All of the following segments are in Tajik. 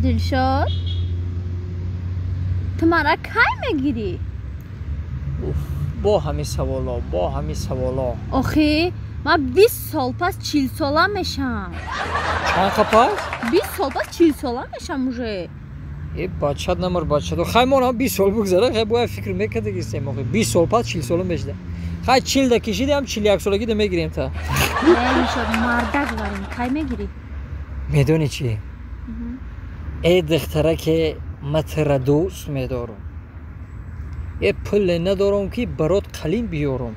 Дилшод, ту мара кай мегирӣ? Уф, бо ҳамин саволо, бо ҳамин саволо. Охи, ман 20 сол пас 40 сола мешам. Чанд қа пас? 20 сол пас 40 сола мешам уже. Э, бачат намар, бачат. Хай мо 20 сол бигзара, хай бояд фикр мекардагистем охи. 20 сол пас 40 сола мешда. Хай 40 да кишидам, 41 солагӣ да мегирем та. Не, Дилшод, мардак варем, кай мегирӣ? Медонӣ чӣ? Э, духтараке, ма тира дӯст медорам. Э, пуле надорам, ки барот қалим биёрам.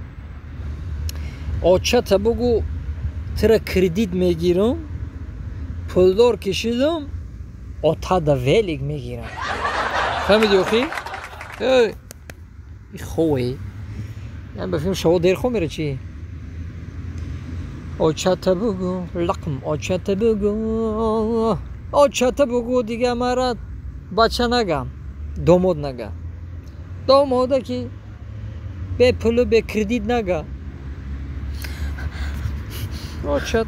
Очата бугӯ, тира кредит мегирам, пулдор кишидам, отада велик мегирам. Фаҳмиди охи? Э, хове. Ба филм шаво дер хо мера чӣ? Очата бугӯ, лақм, очата бугӯ. Очата бугӯ, дига мара бача нага, домод нага. Домода ки бепулу бе кредит нага. Очат.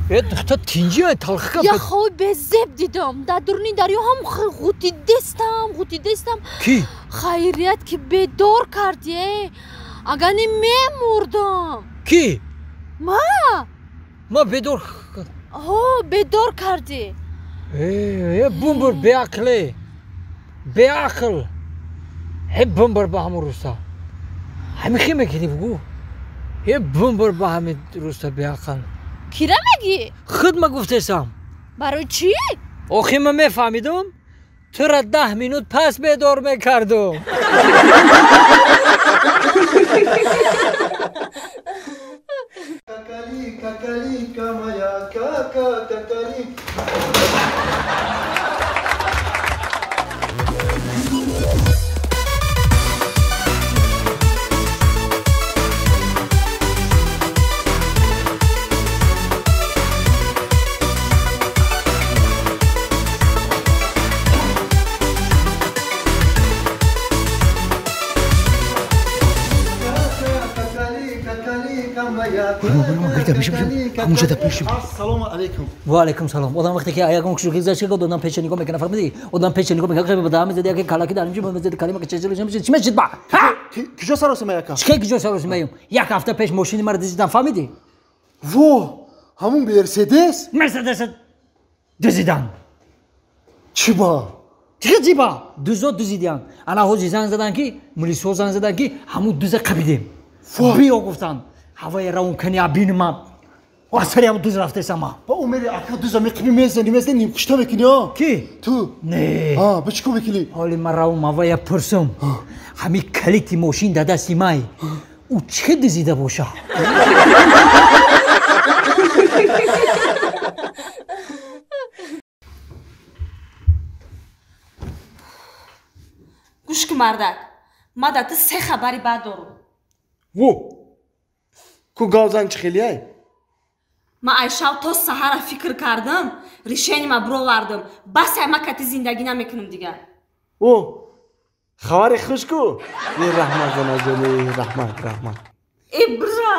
Э, духта тинҷи ай талхика. Я хоби безеб дидам. Дар дуруни дарё ҳам ғутидестам, ғутидестам. Ки? Хайрият, ки бедор кардӣ, э. Агар не мемурдам. Ки? Ма? Ма бедор. Ҳо, бедор кардӣ. Э, бумбур беақле. Беақл. Э, бумбур ба ҳамун руста. Ҳами хи мекунӣ бугӯ? Э, бумбур ба ҳами руста беақл. Кира мегӣ? Худ ма гуфтесам. Барои чӣ? Охи ма мефаҳмидум, тура 10 минут пас бедор мекардум. Какалика моя, кака, какалик. Ассалому алайкум. Ва алайкум салом. Одам вақте ки ягон кушо гузашта год, одам печа нигоҳ мекунад, фаҳмидӣ? Одам печа нигоҳ мекунад, ба даҳам мезад, яке калаки дар инҷо мезад, калима ки чечел чӣ мешид ба? Куҷо саросима яка? Чӣ куҷо саросимаем? Як ҳафта пеш мошини маро дизидан, фаҳмидӣ? Во, ҳамун Мерседес? Мерседес дизидан. Чӣ ба? Чӣ чӣ ба? Дузо дизидиан. Ана ҳози занг задан ки, милисо занг задан ки, ҳамун дуза қабидем. Биё гуфтан. Ҳавои равон кани абинма. Асари ҳам дуз рафтесама. Ба умери ака дуза меқиби мезани, мезани нимкушта мекунӣ, а? Ки? Ту. Не. А, ба чӣ кор мекунӣ? Ҳоли ман равам ҳавая пурсум. Ҳами калити мошин дар дасти май. Ӯ чӣ дизида боша? Гӯш ки, мардак, ман дар ту се хабари бад дорам. Во! Ку гавзан чӣ хелияй? Ман айшав то саҳара фикр кардам, решенима бировардам. Бас, ай ма кати зиндагӣ намекунам дигар. О, хабари хуш ку? Е, раҳмат, занаҷони, раҳмат, раҳмат. Э, бира!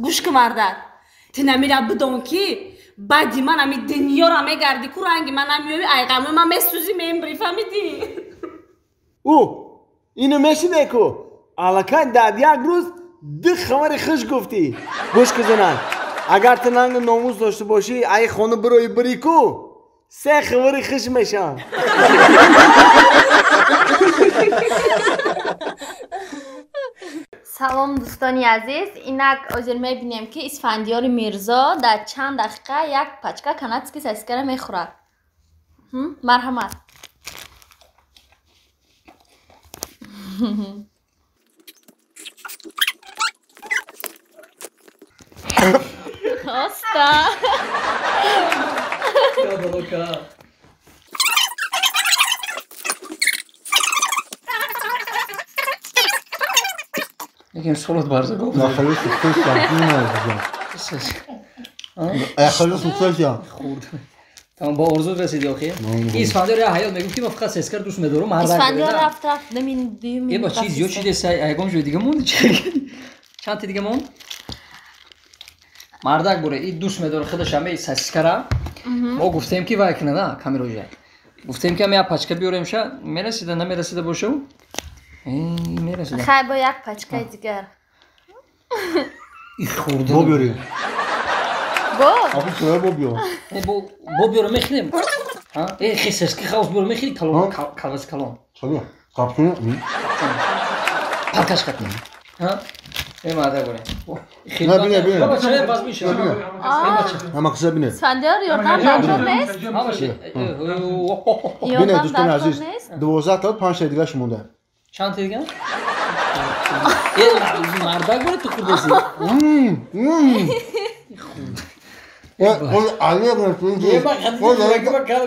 Гӯш ки, мардак, ту намира бидон ки баъди ман ами дунёра мегардӣ ку, ранги ман намеёвӣ, айғамои ман месӯзӣ, мембрӣ, фаҳмидӣ? Ӯ, ино мешине ку, аллакай дар як рӯз ду хабари хуш гуфтӣ. Гӯш ку, занак, агар ту нангу номус дошта бошӣ, ай хона бирои бирӣ ку, се хабари хуш мешаванд. Салом, дӯстони азиз. Инак ҳозир мебинем, ки Исфандиёри Мирзо дар чанд дақиқа як пачка канадский сосискара мехӯрад. Марҳамат. Оста. Лекин солот барза гов. Нахали сухтоша. Хурд. Тамом бо орзу расиди охи. Исфандиёр я ҳаёт мегуфт ки ман фақат сескар дӯст медорам, мардак. Исфандиёр рафт намин дуюм. Е ба чиз зиёд шиде сай ягон ҷои дига монд чи? Чанд ти дига монд? Мардак буре, и дӯст медора худаш ҳаме сосискара. Мо гуфтем ки вай кунад, а камероҷа. Гуфтем ки ҳаме як пачка биёрем ша, мерасида, намерасида бошав? Мерасида. Хай бо як пачкаи дигар. И хӯрда. Бо биёрем. Бо? Абу чоя бо биёр. Бо биёрем мехӯрем. Ҳа? Хисески хаус биёрем мехӯрем калон, калваси калон. Чаро? Қапчун? Паркаш қатем. Ҳа? Мардак буре. На бине, бине. Баба чоя баз меша. Ҳама қисса бине. Исфандиёр ёрдам даркор нест? Бине дӯстони азиз, 12 та 5 та дигаш монда. Чанд та дига? Мардак буре ту хӯрдаси.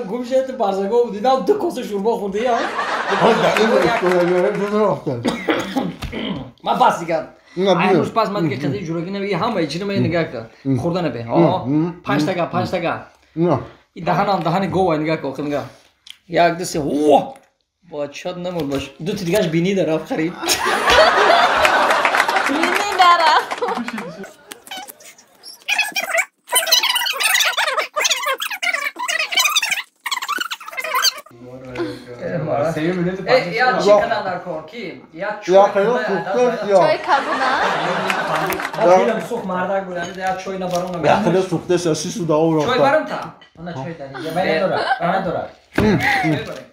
Гум шуд барзаго дидам ду коса шӯрбо хӯрдӣ я. Ман бас дигар. Ай рӯз пас ман дига қади ҷурагӣ наби ҳамаи чиро ман нигаҳ кар. Хӯрда набе. Панҷ тага, панҷ тага. И даҳанам даҳани гова нигаҳ кар, охир нигаҳ. Як, ду, се, о! Бачат намур баш. Ду ти дигаш бинӣ дарафт харид. Бинӣ дарафт. Я чӣ кадан дар кор? Ки? Я чой чой кабуна? Дилам сӯхт мардак буд, я чой набарам. Яхеле сӯхтеша шишу дао рафта. Чой барам та? Ана чой дани. Я байна дора, байна дора.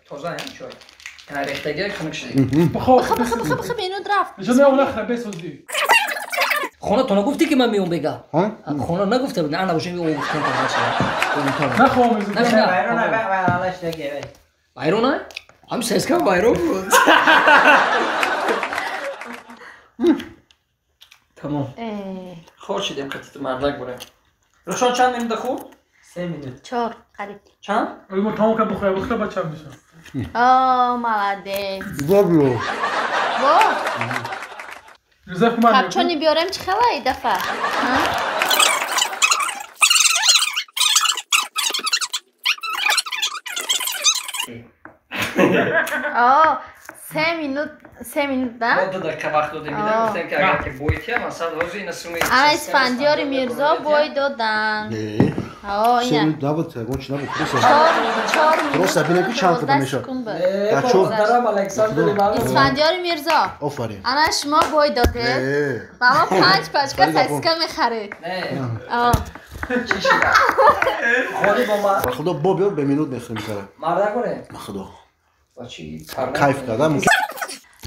Тоза ҳам чой. Ана рехтаги хунук шуд. Бихо бихо бихо бихо минут рафт. Хона то нагуфтӣ ки ман меом бега? Хона нагуфта буд. Ана бошем ё гуфтам та. Нахоҳам. Вайрона вай алаш даги. Вайрона? Ҳам сеска вайрон буд. Тамом. Хор шидем қатити мардак бурем. Рухшон чанд минута хӯрд? 3 минут. 4 қариб. Чанд? Мо тамом кард бухӯрем, бухӯрем ба чанд мешавад? О, молодец. Бо. Бо. Юзеф ман. Капчони биёрем чӣ хела и дафа? О, 3 минут, 3 минут, да? Мо 2 дақиқа вақт додем, дида гуфтем ки агар ки бой тия, масалан ҳозир ина суми. Ана Исфандиёри Мирзо бой доданд. О, ина. 3 минут набуд, ягон чи набуд. 4 минут. Просто бинем ки чанд қадам мешавад. Исфандиёри Мирзо. Офарин. Ана шумо бой додед. Ба мо 5 пачка сосиска мехаред. Не. Чӣ шуда? Холи бо ман. Ба худо бо биёр бе минут мехӯрем кара. Мардак боре? Ба худо. Ба чӣ? Кайф кардам.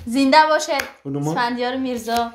Зинда бошед Исфандиёри Мирзо.